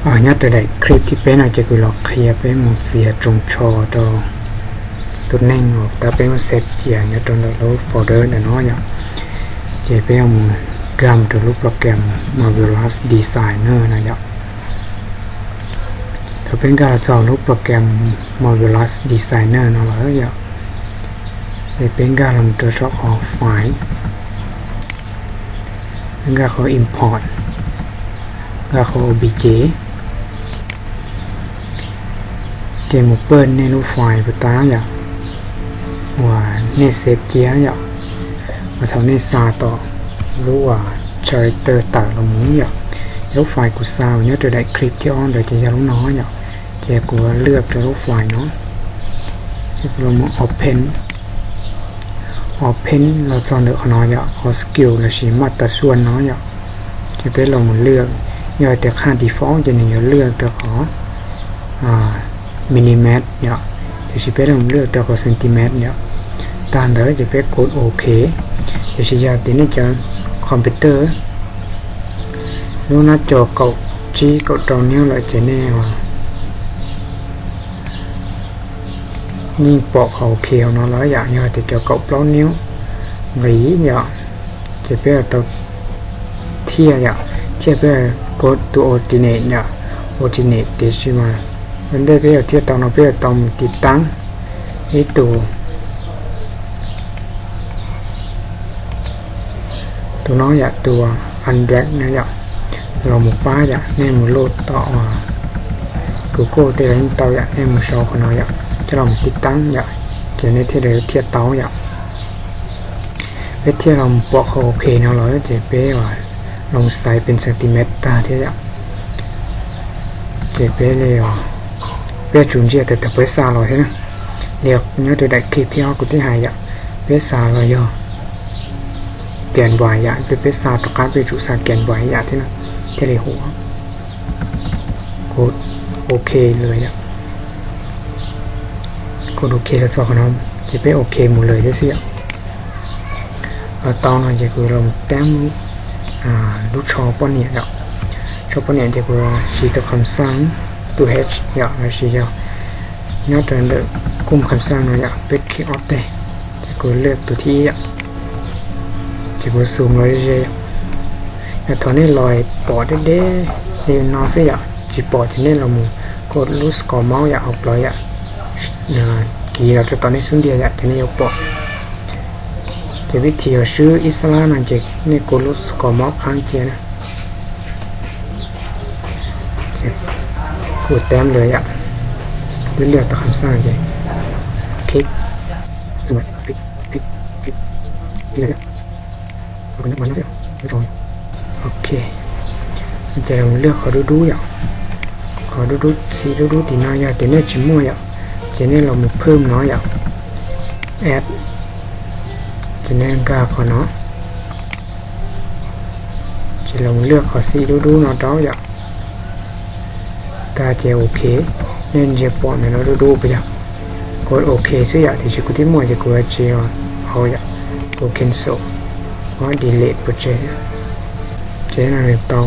Nyob rau daim clip thib peb no ces kuv los qhia peb mus txiav tsoos tsho rau tus neeg uas tab peb muab save cia nyob rau ntawm lub folder ntawm no yom. Ces peb yuav mus nkag mus rau lub program Marvelous Designer no yom. Thaum peb nkag los txog lub program Marvelous Designer no lawm yom, ces peb nkag los rau saum qhov file, nkag qhov import, nkag qhov obj, ces mus pawj nej lub file puas tab yom, uas nej save cia yom, uas thaum nej xa tom lub character tawm los mus yom. Lub file kuv xa uas nyob rau daim clip thib ob ntawd ces yog lub no yom. Ces kuv lwaj rau lub file no, ces kuv los mus open, open los txog ntawm qhov no yom, qhov skill lossis maj tas xuaj no yom. Ces peb los mus lwaj, yog tias qhaj default ces nws yuav lwaj rau qhov millimeter yom, tiam sis peb los mus lwaj rau qhov centimeter yom. Tag ntawd ces peb kos ok. Tiam sis yog tias nej cov computer lub nab co kaum tsib kaum rau niv lawm ces nej yeej pom qhov ok hauv no lawm yom. Yog tias cov kaum plaub niv nqis yom, ces peb yuav tau thiaj yom, thiaj peb kos tus alternate yom, alternate. Tiam sis mas ua ntej peb yuav thiaj tau no peb yuav tau mus tiv taab ib tug, tus no yom, tus unblock no yom, los mus pab yom. Nej mus luaj tom Google tej los yeej tau yom, nej mus sau qhov no yom, coj los tiv taab yom, ces nej thiaj li thiaj tau yom. Peb thiaj los pom qhov ok no los ces peb los xaiv pes centimeter tag thiab yom. Ces peb li, peb tsum ntsia tias thaum peb xa los thiab na, li nyob rau daim clip thib ob kuv twb hais yom, peb xa los yog canvas yom, peb, peb xa rov qab peb tsum xa canvas yom thiab na, thiaj li huv. Kos ok lawm yom, kos ok los txog qhov no ces peb ok mus lawm thiab xwb yom. Los tau no ces kuv los tab lub tsho poj niam yom. Tsho poj niam ces kuv siv tus kham xaj tus h yom, lossis yog nyob rau ntawm kum kham xaj no yom, peb click ob teg, ces kuv lwaj tus thib ib yom, ces kuv zoom los ze yom. Yog thaum nej los pom deb deb li no xwb yom, tsis pom ces nej los mus kos lub score mouse yom, hauv plawv yom, kiv los rau tom nej xub ntiag yom, ces nej yuav pom. Ces vib thib uas swb ib xab lab no ces nej kos lub score mouse qhab cia na. Kuv tab lawm yom, twb lwaj tau kham xaj ces click, click, click, click, ok. Ces los lwaj qhov dub dub yom, qhov dub dub xim dub dub tim no, yog tias nej tsis muaj yom, ces nej los mus phwj no yom, add, ces nej nkag qhov no, ces los lwaj qhov xim dub dub no rau yom. Tag ces ok, nej ntsia pom ntawm no dub dub puas yog? Kuv ok xwb yom, tiam sis kuv twb muaj ces kuv tsis hau yom, kuv cancel, kuv delete pov tseg. Ces no nws tau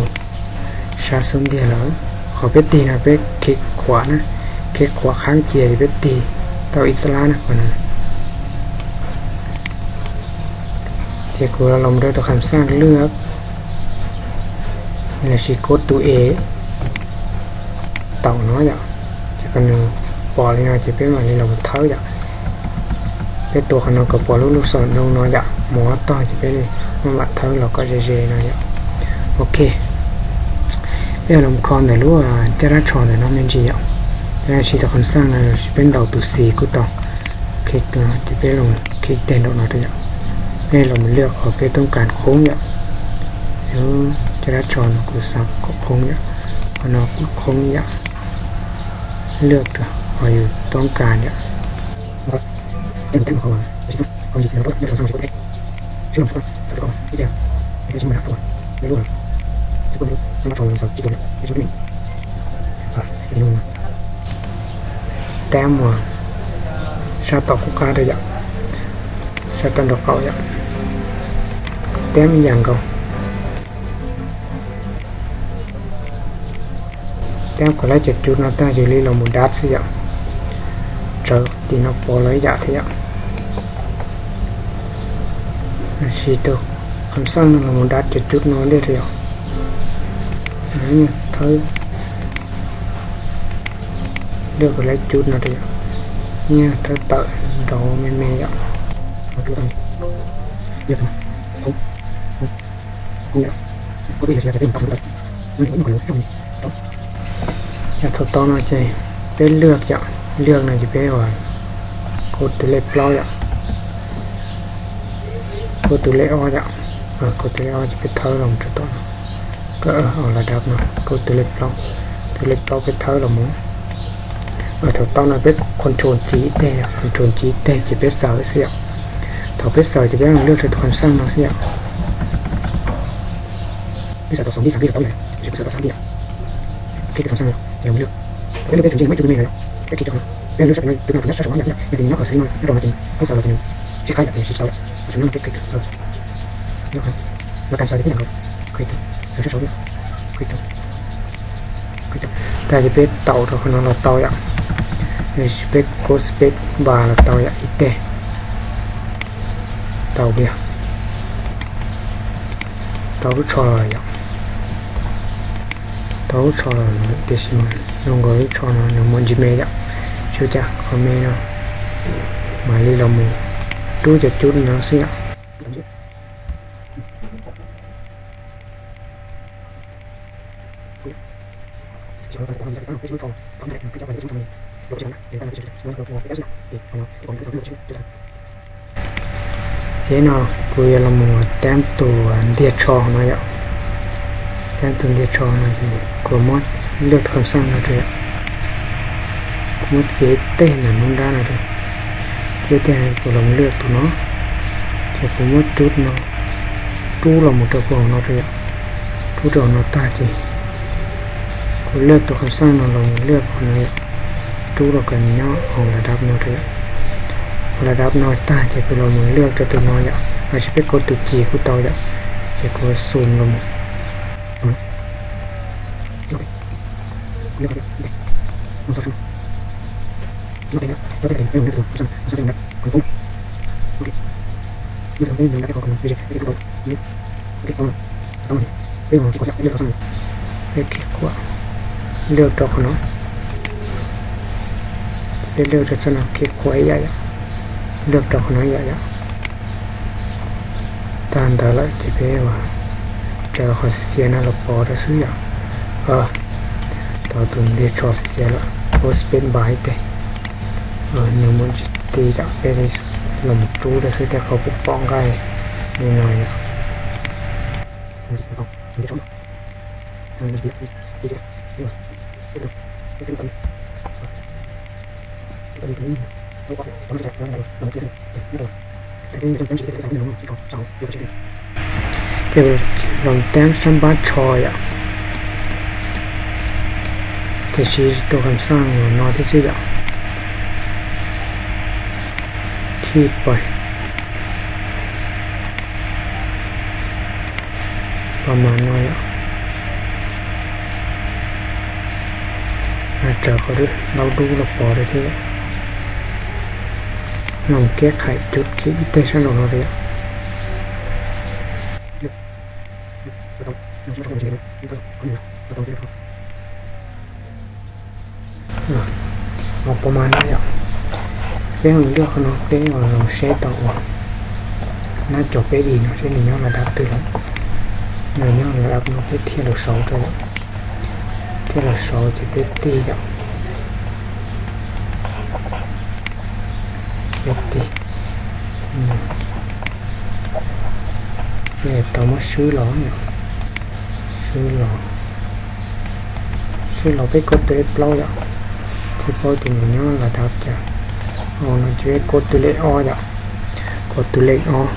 sab xub ntiag lawm. Qhov peb tig no peb click khuam na, click khuam qhab cia ces peb tig tau ib xab lab na. Ces kuv los mus rau tus kham xaj lwaj, lossis kos tus e taum no yom, ces kom nws pom li no ces peb mam li los thawb yom. Peb tua qhov no kom pom lub lub xom ntoo no yom, mus ob tog ces peb mam thawb los kom ze ze no yom. Ok, peb los kho ntawm lub caj dab tsho ntawm no me ntsis yom. Peb siv tus kham xaj no, peb ntaus tus xis kuj tau. Ces peb los click teg nraum no rau yom. Peb los lwaj qhov peb toob kas qhoob yom. Caj dab tsho no kuv xav kom qhoob yom, qhov no kuj qhoob yom. Lwaj rau qhov yus toob kas yom. Tab mus sab tom qub qab rau yom, sab tom nraub qaum yom, tab ib yam nkaus. Tab kom lawv cov cub no tag yus li los mus dab xwb yom. Tsawv tim no pov los ib yam thiab yom. Tab sis tus kham xaj no los mus dab cov cub no ntej rau yom. Thawb, lwaj kom lawv cub no rau yom. Nyiaj thawb tawm nrov me me yom. Yog thaum tau no ces peb lwaj yom, lwaj no ces peb ua kaus tus lej plaub yom, kaus tus lej ob yom, kaus tus lej ob ces peb thawb los rau tom no, kaus los dab no, kaus tus lej plaub, tus lej plaub peb thawb los mus. Thaum tau no peb control G ib teg, control G ib teg ces peb xaws xwb yom. Thaum peb xaws ces peb lwaj rau tus kham xaj no xwb yom. Peb xaws tau xaus nti xav nti los tau yom, tab sis kuv xaws tau xav nti yom. Click tus kham xaj no ces los lwaj. Peb lwaj peb tsum ntsej muaj ib tug me me no yom, peb click rau no, peb lwaj sab pem no tus no tsis nyob sab saum no yom, yog tias nws nyob qhov xwb no nyob rau no ces peb xaws los ces nws sib qhaib yom, ces sib tau yom. Tab sis no peb click rau no kan xaws ces peb yam nkaus, click rau, xaws sab saud, click rau, click rau. Tag ces peb taum rau qhov no los tau yom. Peb kaus space bar los tau yom, ib teg. Tau yog, tau lub tsho los yom. Tau lub tsho los tiam sis mas zoo nkaus lub tsho no nws muaj Gmail yom, tsis ua cas, qhov me no mam li los mus rub cov cub no xwb yom. Ces no kuv yuav los mus tab tus ntiag tsho no yom. Tab tus ntiag tsho no ces kuv muab lwaj tus kham xaj no rau yom. Kuv muab txiav ib teg ntawm noob dab no rau, txiav ib teg kuv los lwaj tus no, ces kuv muab cub no rub los mus rau puag hauv no rau yom. Rub rau hauv no tag ces kuv lwaj tus kham xaj no los mus lwaj qhov no yom, rub los kom nws nyob hauv la dab no rau yom. Hauv la dab no tag ces kuv los mus lwaj rau tus no yom, los sis peb kaus tus cim kuj tau yom, ces kuv xum los mus. Peb khij khuam, lwaj rau qhov no, peb lwaj rau txoj no khij khuam ib yam yom, lwaj rau qhov no ib yam yom. Tag ntawd lawm ces peb ua raws qhov xiav xiav no los pov rau xwb yom. Tau tus ntiag tsho xiav xiav lawm, ua space bar ib teg, nws mus tsis ti yom, peb los mus rub rau xwb thiaj qhov pom nqaij li no yom. Ces los tab sab npab tsho yom. Tiam sis tus kham xaj no thiab xwb yom. Khij pais pas mas no yom. Raws qhov dub, laub dub los pov rau thiab yom. Los keb qhais cub kiag ib teg sab nraum no rau yom. Los pas mas no yom. Peb mus lwaj qhov no peb los seb tau ua nab cov peb di no seb nws nyob la dab twg lawm. Nws nyob la dab no peb thiaj los saud rau yom. Thiaj los saud ces peb tig yom. Peb tig. Peb tau muab swb los yom. Swb los, swb los peb kaus tus lej plaub yom. Thiaj paub tias nws nyob la dab cas. Au no ces peb kaus tus lej ob yom. Kaus tus lej ob.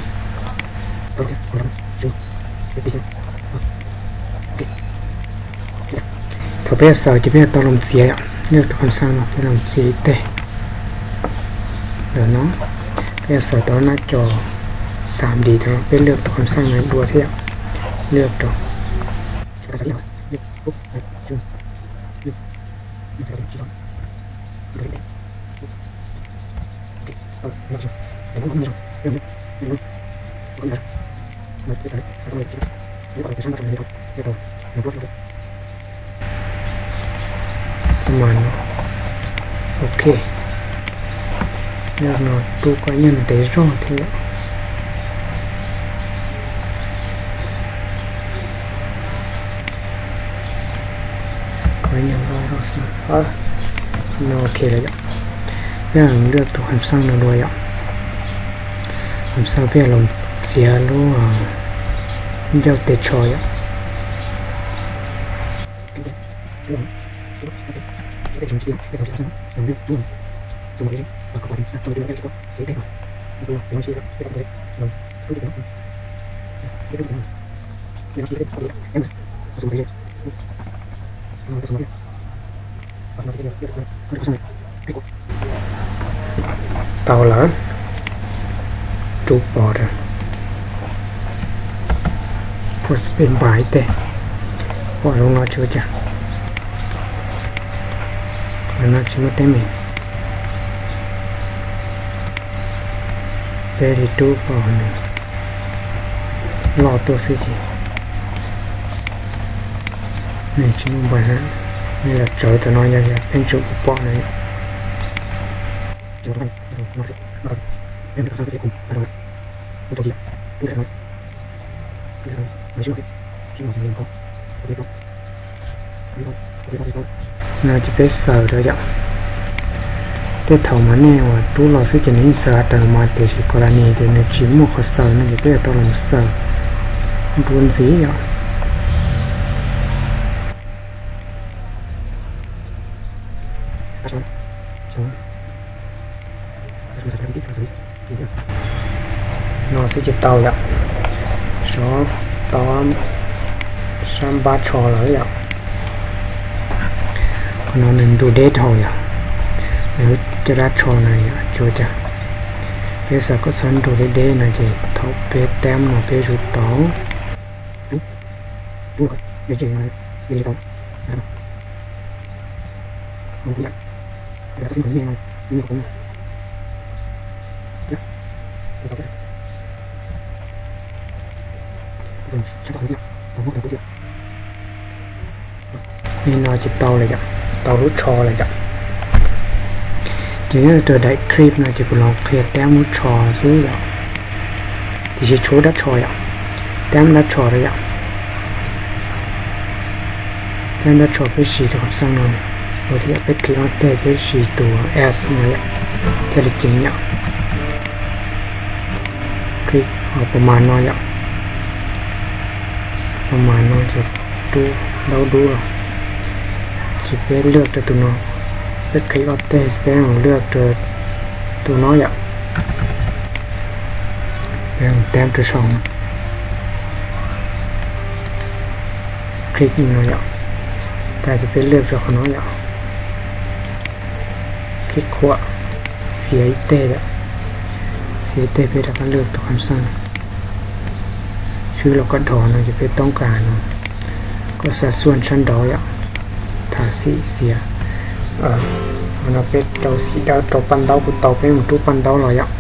Thaum peb xaws ces peb yuav tau los txiav yom, lwaj tus kham xaj no peb los txiav ib teg. Ntawm no peb yuav xaws tau nab cov xam dis tau, peb lwaj tus kham xaj no dua thiab yom, lwaj rau. Thaum peb xaws ces peb yuav tau los txiav yom, lwaj tus kham xaj no peb los txiav ib teg. Ok, yog no rub kom nyeej ntev zog thiab. No ok lawm yom. Peb lwaj tus hom xeej no dua yom. Hom xeej peb los txiav lub ncauj tes tsho yom. Tau lawm, rub pom rau, ua space bar ib teg, pom zoo no tsis ua cas. Qhov no tsis muaj teeb meem. Peb li rub kom nws loj tuaj xwb ces nws tsis muaj npa, nws los tsawv rau no yog peb tseem pom no. No ces peb xaws rau yom. Tej thaum mas nej ua rub los xwb ces nws yeej xaws tas mas, tiam sis kom las nis tias nws tsis muaj qhov xaws no ces peb yuav tau los xaws nruab ntxiv yom. No xwb ces tau yom. Sov tau sab npab tsho lawm yom. Qhov no nws ntu deb dhau yom. Nws cov dab tsho no yom, tsis ua cas. Peb xav kom txhob ntu deb deb no ces thaum peb tab no peb yuav tau Li no ces tau lawm yom, tau lub tsho lawm yom. Ces nyob rau daim clip no ces kuv los qhia tab lub tsho xwb yom. Tiam sis tshuav dab tsho yom, tab dab tsho rau yom. Tab dab tsho peb siv rau hom xeej no, ua thiab peb click ob teg peb siv tus S no yom, thiaj li ceev yom. Click pab mas no yom, pab mas no ces rub ntaub dub los. Ces peb lwaj rau tus no, peb click ob teg peb mus lwaj rau tus no yom. Peb mus tab rau saum no, click no yom, tas ces peb lwaj rau qhov no yom. Click khuam, xiav ib teg yom, xiav ib teg peb rov qab lwaj tus hom xeej. Swb los kom dhos no ces peb toob kas no kom xa xuaj sab nraud yom, thas xim xiav. Qhov no peb rau xim dawb rau paj ntaub, kuv tau peb mus rub paj ntaub los yom.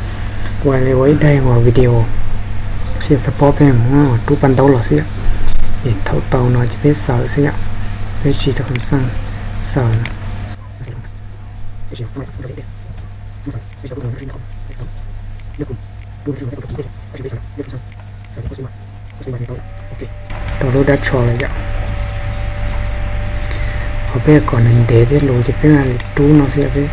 Ua li ua ib daim uas video qhia xab pob peb mus rub paj ntaub los xwb yom. Es thaum tau no ces peb xaws xwb yom, peb siv rau hom xeej xaws. Tau lub dab tsho lawm yom. Qhov peb kom nws ntev thiab lus ces peb mam li rub no xwb peb.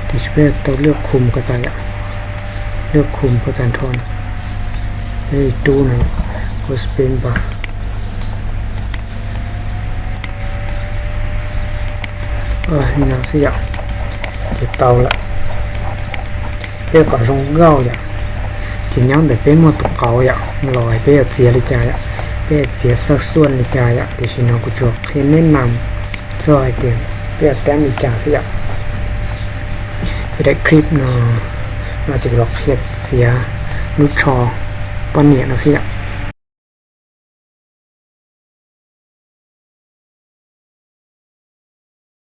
Tiam sis peb tau lwaj khum ko tas yom, lwaj khum ko tas nrho no, peb li rub no, ua space bar. Li no xwb yom, ces tau lawm. Peb kom zoo nkauj yom, ces nyob ntawm peb muaj tus qauv yom, los peb yuav txiav li cas yom, peb yuav txiav xawj xuaj li cas yom, tiam sis no kuv tsuas qhia neb nam txog hais tias peb yuav tab li cas xwb yom. Ces daim clip no, no ces kuv los qhia txiav lub tsho poj niam no xwb yom.